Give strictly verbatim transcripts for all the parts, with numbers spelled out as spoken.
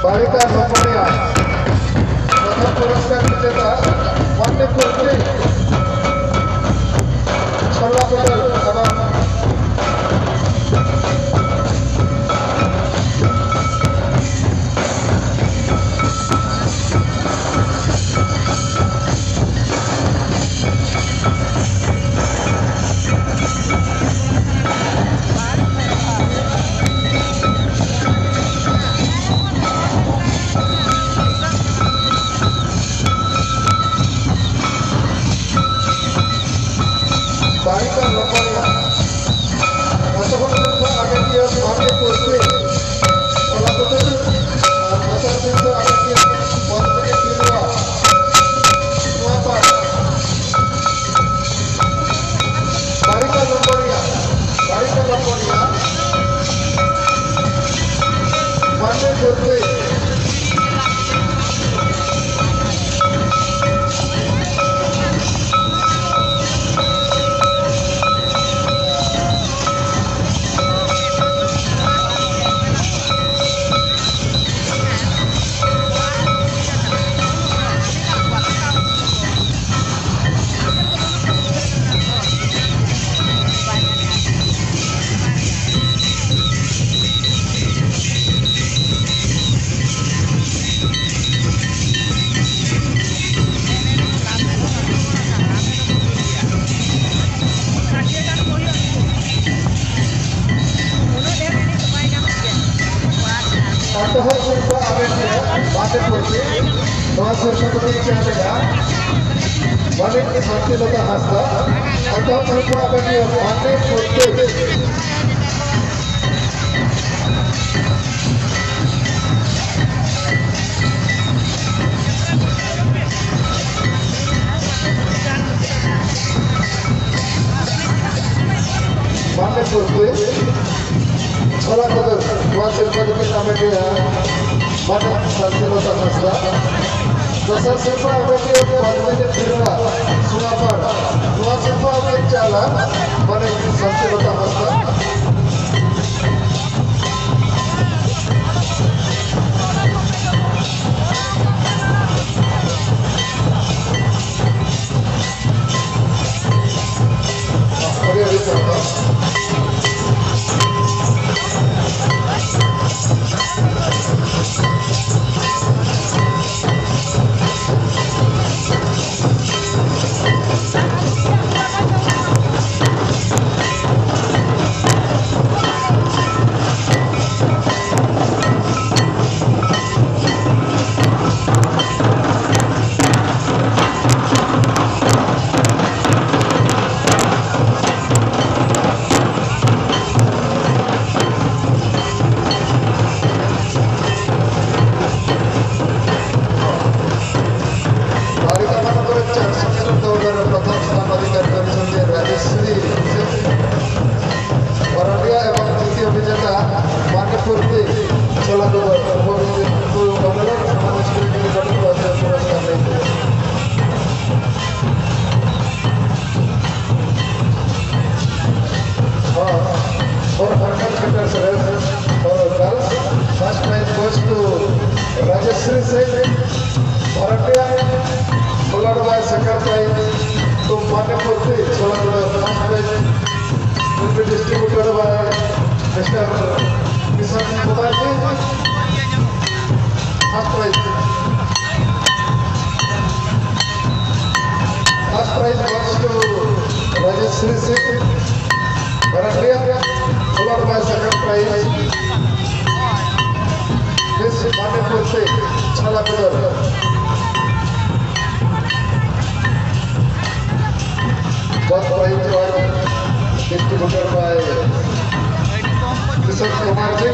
ᱵᱟᱲᱤᱠᱟ ᱱᱚᱯᱚᱱᱤᱭᱟ ᱯᱨᱚᱛᱷᱚᱢ ᱯᱩᱨᱚᱥᱠᱟᱨ ᱵᱤᱡᱮᱛᱟ ᱯᱚᱱᱰᱤᱛ ᱯᱩᱨᱛᱤ ᱪᱷᱚᱞᱟ ᱯᱮᱴᱮᱞ ᱮᱵᱚᱝ ᱵᱟᱲᱤᱠᱟ ᱱᱚᱯᱚᱱᱤᱭᱟ ᱟᱥᱚᱠᱚᱱ ᱟᱜᱮ ᱯᱤᱭᱟᱥ ᱵᱷᱟᱜᱮ ᱯᱩᱨᱛᱤ ᱚᱞᱟ ᱠᱚᱛᱮ ᱟᱨ ᱫᱚᱥᱟᱨ ᱥᱤᱨᱯᱷᱟᱹ ᱟᱜᱮ ᱯᱤᱭᱟᱥ ᱯᱚᱫᱽᱢᱤᱱᱤ ᱵᱤᱨᱩᱣᱟ ᱱᱚᱣᱟ ᱯᱟᱦᱴᱟ ᱵᱟᱲᱤᱠᱟ ᱱᱚᱯᱚᱱᱤᱭᱟ ᱵᱟᱲᱤᱠᱟ ᱱᱚᱯᱚᱱᱤᱭᱟ ᱵᱷᱟᱜᱮ ᱯᱩᱨᱛᱤ ᱮᱛᱚᱦᱚᱵ ᱥᱤᱨᱯᱷᱟᱹ ᱟᱵᱮᱱ ᱴᱷᱮᱱ ᱵᱟᱸᱫᱮ ᱯᱩᱨᱛᱤ, ᱱᱚᱣᱟ ᱥᱤᱨᱯᱷᱟᱹ ᱫᱚᱵᱤᱱ ᱪᱟᱞ ᱮᱫᱟ ᱢᱟᱹᱱᱤᱡ ᱥᱟᱱᱛᱤᱞᱚᱛᱟ ᱦᱟᱸᱥᱫᱟ᱾ ᱮᱛᱚᱦᱚᱵ ᱥᱤᱨᱯᱷᱟᱹ ᱟᱵᱮᱱ ᱴᱷᱮᱱ ᱵᱟᱸᱫᱮ ᱯᱩᱨᱛᱤ᱾ ᱵᱟᱸᱫᱮ ᱯᱩᱨᱛᱤ ᱪᱷᱚᱞᱟ ᱠᱚᱫᱚ ᱱᱚᱣᱟ ᱥᱤᱨᱯᱷᱟᱹ ᱫᱚᱠᱤᱱ ᱦᱟᱢᱮᱴᱮᱜᱼᱟ ᱢᱟᱹᱱᱤᱡ ᱥᱟᱱᱛᱤᱞᱚᱛᱟ ᱦᱟᱸᱥᱫᱟ᱾ ᱫᱚᱥᱟᱨ ᱥᱤᱨᱯᱷᱟᱹ ᱦᱟᱢᱮᱴᱮᱜᱼᱟ ᱯᱚᱫᱽᱢᱤᱱᱤ ᱵᱤᱨᱩᱣᱟ ᱥᱩᱱᱟᱯᱟᱲ᱾ ᱱᱚᱣᱟ ᱥᱤᱨᱯᱷᱟᱹ ᱦᱚᱸᱠᱤᱱ ᱪᱟᱞᱟ ᱢᱟᱹᱱᱤᱡ ᱥᱟᱱᱛᱤᱞᱚᱛᱟ ᱦᱟᱸᱥᱫᱟ᱾ Singh, Bharatia, followed by second prize to Manipur Singh, Cholamandalam, first prize will be distributed by Mister Kishan Kumar Ji. First prize. First prize goes to Rajeshri Singh, Bharatia, followed by second prize, Miss Manipur Singh, Cholamandalam. First prize was distributed by Kishan Kumar Ji.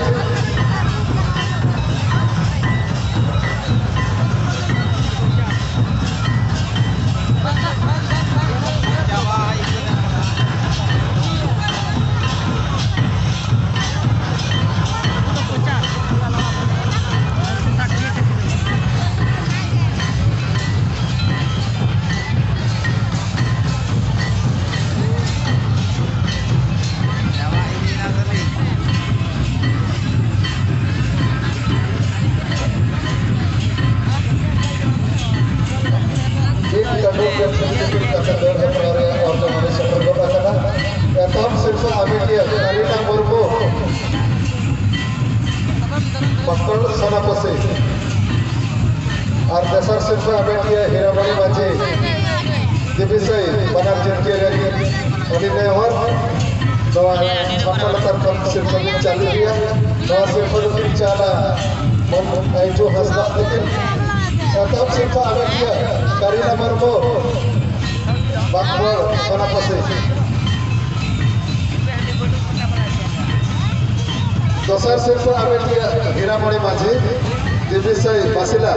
ᱢᱤᱫ ᱪᱟᱸᱫᱳ ᱜᱮ ᱥᱩᱨ ᱥᱩᱯᱩᱨ ᱠᱟᱛᱮ ᱫᱟᱹᱲ ᱦᱮᱯᱨᱟᱣ ᱨᱮᱭᱟᱜ ᱚᱨᱡᱚ ᱱᱚᱰᱮ ᱥᱮᱴᱮᱨ ᱜᱚᱫ ᱟᱠᱟᱱᱟ᱾ ᱮᱛᱚᱦᱚᱵ ᱥᱤᱨᱯᱷᱟᱹ ᱟᱢᱮᱴᱤᱭᱟᱹ ᱠᱟᱨᱤᱱᱟ ᱢᱩᱨᱢᱩ, ᱯᱟᱠᱚᱲ ᱥᱚᱱᱟᱯᱚᱥᱤ, ᱟᱨ ᱫᱚᱥᱟᱨ ᱥᱤᱨᱯᱷᱟᱹ ᱟᱢᱮᱴᱤᱭᱟᱹ ᱦᱤᱨᱟᱢᱚᱬᱤ ᱢᱟᱹᱡᱷᱤ, ᱫᱮᱵᱤᱥᱟᱹᱭ, ᱵᱟᱱᱟᱨ ᱡᱤᱛᱠᱟᱹᱨᱤᱭᱟᱹ ᱟᱹᱰᱤ ᱱᱮᱦᱚᱨ᱾ ᱱᱚᱣᱟ ᱪᱷᱟᱯᱟ ᱞᱟᱛᱟᱨ ᱠᱷᱚᱱ ᱥᱤᱨᱯᱷᱟᱹ ᱵᱤᱱ ᱪᱟᱞ ᱤᱫᱤᱭᱟ᱾ ᱱᱚᱣᱟ ᱥᱤᱨᱯᱷᱟᱹ ᱫᱚ ᱵᱤᱱ ᱪᱟᱞᱟ ᱢᱚᱱ ᱟᱭᱡᱩ ᱦᱟᱸᱥᱫᱟ ᱛᱟᱹᱠᱤᱱ᱾ ᱮᱛᱚᱦᱚᱵ ᱥᱤᱨᱯᱷᱟᱹ ᱟᱢᱮᱴᱤᱭᱟᱹ ᱠᱟᱨᱤᱱᱟ ᱢᱩᱨᱢᱩ, ᱵᱟᱸᱠᱵᱚᱲ ᱥᱚᱱᱟᱯᱚᱥᱤ᱾ ᱫᱚᱥᱟᱨ ᱥᱤᱨᱯᱷᱟᱹ ᱟᱢᱮᱴᱤᱭᱟᱹ ᱦᱤᱨᱟᱢᱚᱬᱤ ᱢᱟᱹᱡᱷᱤ, ᱫᱮᱵᱤᱥᱟᱹᱭ ᱵᱟᱥᱤᱞᱟ᱾